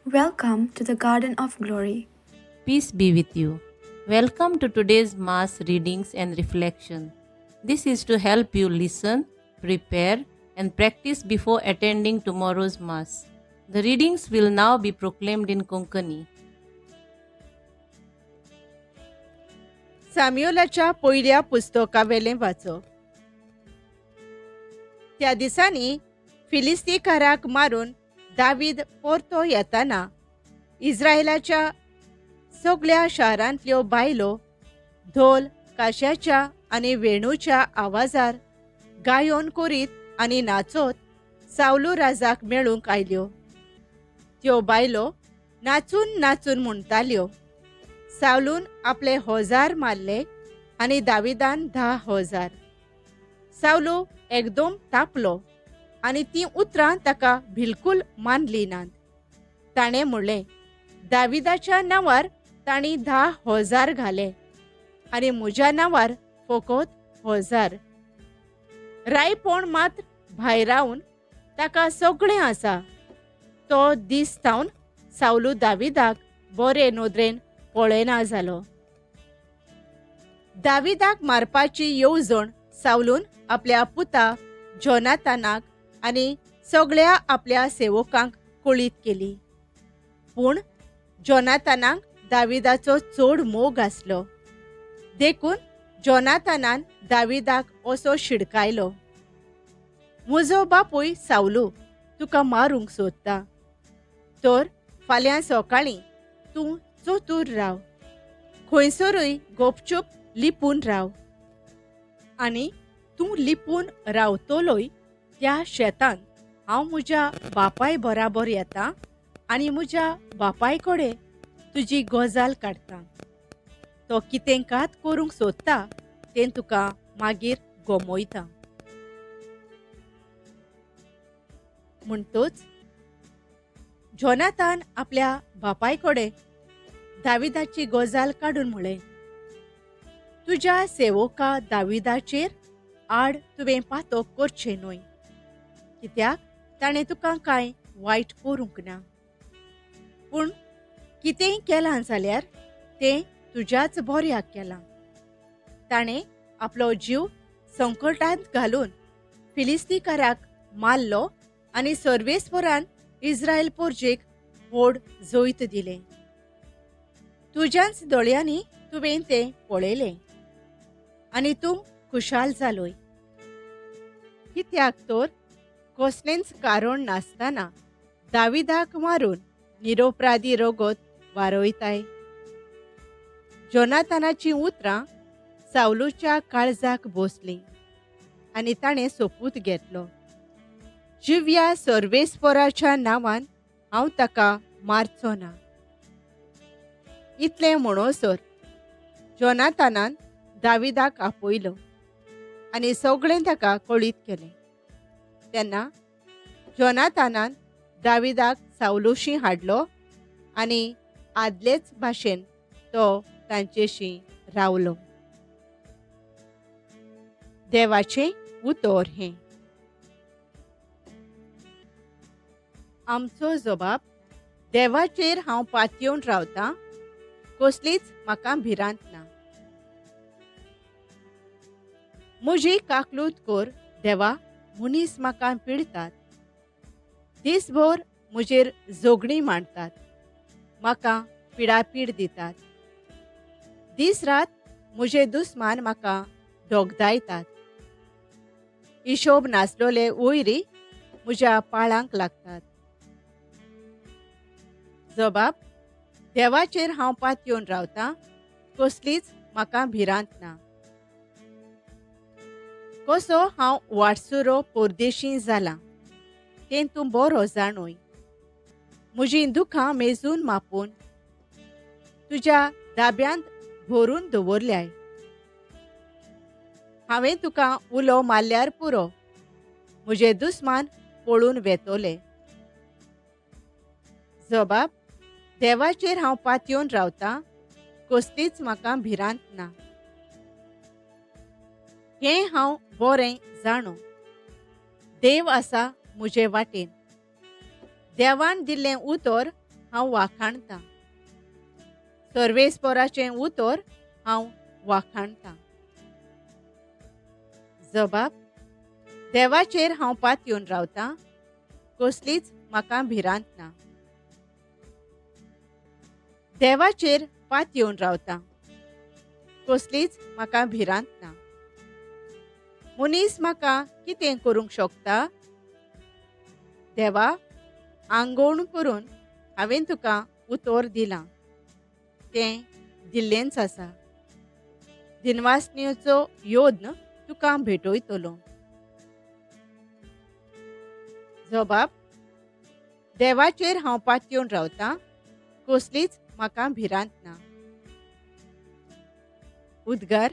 Welcome to the Garden of Glory. Peace be with you. Welcome to today's Mass readings and reflection. This is to help you listen, prepare, and practice before attending tomorrow's Mass. The readings will now be proclaimed in Konkani. साम्युलाच्या पयल्या पुस्तकावेलें वाचप. त्या दिसांनी फिलिस्तीकाराक मारून दावीद परतो येताना इस्रायलाच्या सगळ्या शारांतल्यो बायलो धोल काश्याच्या आनी वेणूच्या आवाजार गायोन करीत आनी नाचत सावलू राजाक मेळूंक आयल्यो. त्यो बायलो नाचून नाचून म्हणटाल्यो, सावलून आपले 1000 मारले आनी दाविदान 10,000. सावलू एकदम तापलो आनी तीं उतरां ताका बिलकूल मानली नात. ताणें म्हणलें, दाविदाच्या नांवार तांणी 10,000 घाले आनी म्हज्या नांवार फकत 1000. रायपोण मात भायरावन ताका सगळें आसा. तो दीस थावन सावलू दाविदाक बरे नदरेन पळयना जालो. दाविदाक मारपाची येवजण सावलून आपल्या पुता जोनातानाक आनी सगळ्या आपल्या सेवकांक कळीत केली. पूण जोनातानाक दाविदाचो चड मोग आसलो, देखून जोनातानान दाविदाक असो शिडकायलो, म्हजो बापूय सावलू तुका मारूंक सोदता, तर फाल्यां सकाळीं तूं चतूर राव, खंयसरूय गोपचूप लिपून राव, आनी तूं लिपून रावतलोय त्या शेतांत हांव म्हज्या बापाय बराबर येता आनी म्हज्या बापाय कडेन तुजी गजाल काडटा. तो कितें कात करूंक सोदता तें तुका मागीर गमयता. म्हणटच जोनातान आपल्या बापाय कडेन दाविदाची गजाल काडून म्हळें, तुज्या सेवका दाविदाचेर आड तुवें पातक करचें न्हय, कित्याक ताणें तुका कांय वायट करूंक ना. पूण कितेंय केलां जाल्यार तें तुज्याच बऱ्याक केलां. ताणें आपलो जीव संकटांत घालून फिलिस्तीकाराक मारलो आनी सर्वेस्परान इस्रायल पोरजेक व्हड जैत दिलें. तुज्याच दोळ्यांनी तुवें तें पळयलें आनी तूं खुशाल जालोय. कित्याक तर कसलेंच कारण नासतना दाविदाक मारून निरोपराधी रगत वारयताय. जोनातानाचीं उतरां सावलूच्या काळजाक बसलीं आनी ताणें सोपूत घेतलो, जिव्या सर्वेस्पराच्या नांवान हांव ताका मारचो ना. इतलें म्हणसर जोनातानान दाविदाक आपयलो आनी सगळें ताका कळीत केलें. तेन्ना जोनातानान दाविदाक सावलूशी हाडलो आनी आदलेच भाशेन तो तांचेशी रावलो. देवाचें उतर हें. आमचो जबाब, देवाचेर हांव पातयेवन रावतां, कसलीच म्हाका भिरांत ना. म्हजी काकलूत कर देवा, मनीस म्हाका पिडतात, दिसभर म्हजेर जोगणी मांडतात, म्हाका पिडापीड दितात, दीस रात म्हजे दुस्मान म्हाका दोगदायतात, हिशोब नासलोले वयरी म्हज्या पाळांक लागतात. जबाब, देवाचेर हांव पातयेवन रावतां, कसलीच म्हाका भिरांत ना. कसो हांव वाटसुरो परदेशी जालां तें तूं बरो जाणूय. म्हजीं दुखां मेजून मापून तुज्या दाब्यांत भरून दवरल्याय. हांवें तुका उलो मारल्यार पुरो, म्हजे दुस्मान पळून वेतोले. जबाब, देवाचेर हांव पातयेवन रावतां, कसलीच म्हाका भिरांत ना. हें हांव बरें जाणो, देव आसा म्हजे वाटेन. देवान दिल्लें उतर हांव वाखाणतां. सर्वेस्पराचें उतर हांव वाखाणतां. जबाब, देवाचेर हांव पातयेवन रावतां, कसलीच म्हाका भिरांत ना. देवाचेर पातयेवन रावतां, कसलीच म्हाका भिरांत ना. मनीस म्हाका कितें करूंक शकता? देवा, आंगवण करून हांवें तुका उतर दिलां, तें दिल्लेंच आसा. दिनवासनेचो योद्न तुका भेटयतलो. जबाब, देवाचेर हांव पातयेवन रावतां, कसलीच म्हाका भिरांत ना. उद्गार.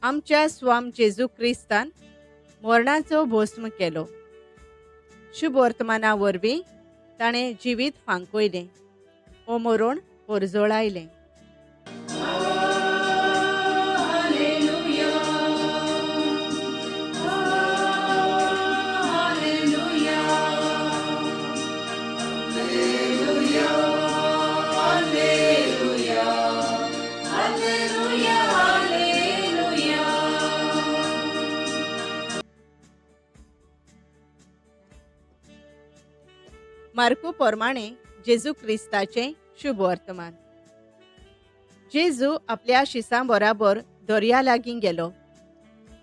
आमच्या स्वाम जेजू क्रिस्तान मरणाचो भस्म केलो. शुभ वर्तमाना वरवीं ताणें जिवीत फांकयलें, ओ मरण परजळायलें. मार्कू प्रमाणे जेजू क्रिस्ताचें शुभ वर्तमान. जेजू आपल्या शिसां बराबर दर्या लागीं गेलो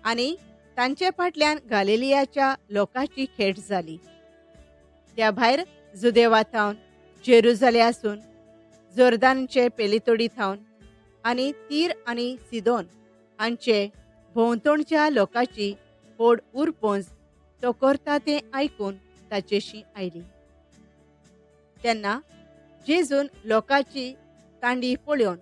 आनी तांचे फाटल्यान गालिलियाच्या लोकांची खेट जाली. त्या भायर जुदेवा थावन, जेरुजाल्यासून, जोर्दानचे पेलितोडी थावन आनी तीर आनी सिदोन हांचे भोंवतणच्या लोकांची व्हड उरपोंज तो करता तें आयकून ताचेशी आयली. तेन्ना जेजून लोकांची तांडी पळोवन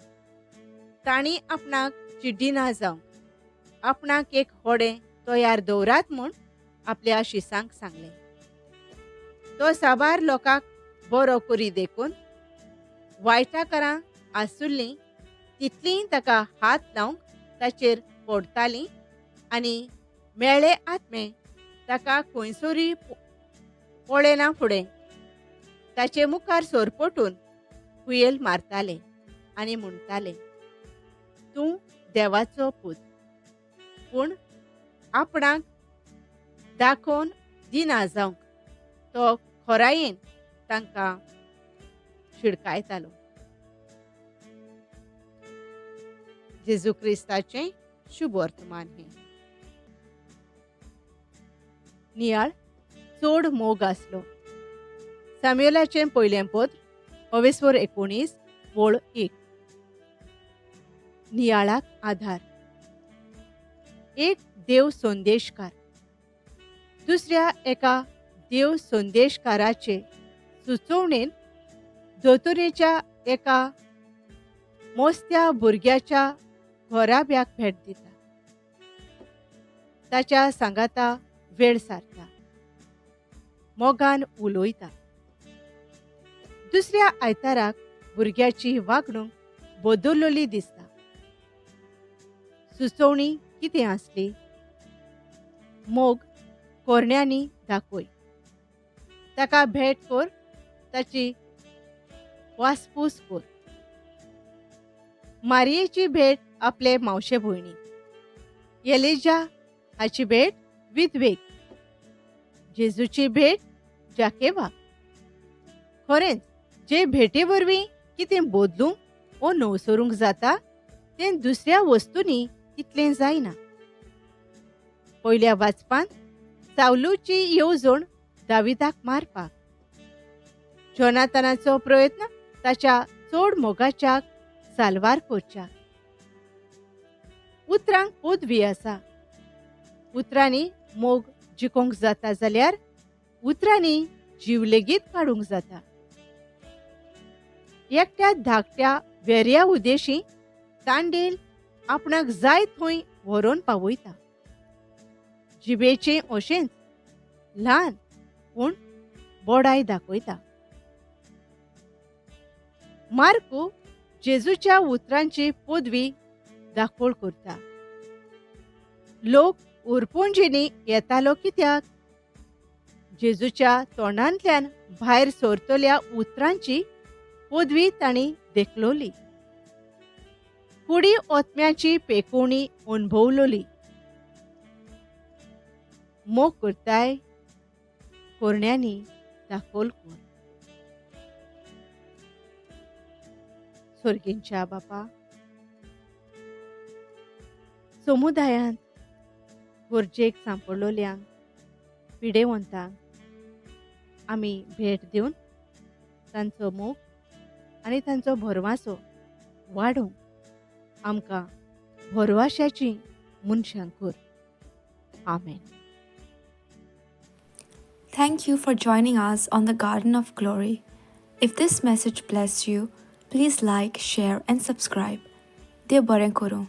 तांणी आपणाक चिड्डिना जावंक आपणाक एक होडें तयार दवरात म्हूण आपल्या शिसांक सांगलें. तो साबार लोकांक बरो करी देखून वायटाकारां आसुल्लीं तितलीं ताका हात लावंक ताचेर पडटालीं आनी मेळे आत्मे ताका खंयसरूय पळयना फुडें ताचे मुखार सोरपटून हुयेल मारताले आनी म्हणटाले, तूं देवाचो पूत. पूण आपणाक दाखोवन दिना जावंक तो खोरायेन तांकां शिडकायतालो. जेजू क्रिस्ताचें शुभ वर्तमान हें. नियाळ चड मोग आसलो. साम्युलाचें पयलें पत्र अवेस्वर 19 वळ 1. नियाळाक आधार. एक देव संदेशकार दुसऱ्या एका देव संदेशकाराचे सुचोवणेन दोतोरेच्या एका मोस्त्या भुरग्याच्या घराब्याक भेट दिता. ताच्या सांगाता वेळ सारता, मोगान उलयता. दुसऱ्या आयताराक भुरग्याची वागणूक बदललेली दिसता. सुचोवणी कितें आसली? मोग कोरण्यांनी दाखय, ताका भेट कर, ताची वासपूस कर. मारियेची भेट आपले मावशे भयणी, एलिजा हाची भेट विधवेक, जेजूची भेट जाकेवाक. खरेंच जे भेटे वरवीं कितें बदलूंक वो नवसरूंक जाता तें दुसऱ्या वस्तूंनी तितलें जायना. पयल्या वाचपांत सावलूची येवजण दाविदाक मारपाक, जोनाथनाचो प्रयत्न ताच्या चड मोगाच्याक साल्वार करच्याक. उतरांक पदवी आसा. उतरांनी मोग जिखोवंक जाता जाल्यार उतरांनी जीव लेगीत काडूंक जाता. एकट्या धाकट्या वेऱ्या उदेशी तांडेल आपणाक जाय थंय व्हरोन पावयता. जिबेचें अशेंच ल्हान पूण बोडाय दाखयता. मार्कू जेजूच्या उतरांची पदवी दाखोळ करता. लोक उरपुंजींनी येतालो कित्याक? जेजूच्या तोंडांतल्यान भायर सरतल्या उतरांची पदवी तांणी देखलोली. कुडी ओतम्याची पेकोवणी अणभवलोली. मोग करताय कोरण्यांनी दाखोल कोर. सोर्गींच्या बापा, समुदायांत गरजेक सांपडलोल्यांक, पिडेवंतांक आमी भेट दिवन तांचो मोग आनी तांचो भरवासो वाडोवंक आमकां भरवाश्याची मनशां कर. आमेन. Thank you for joining us on the Garden of Glory. If this message blessed you, please like, share, and subscribe. देव बरें करूं.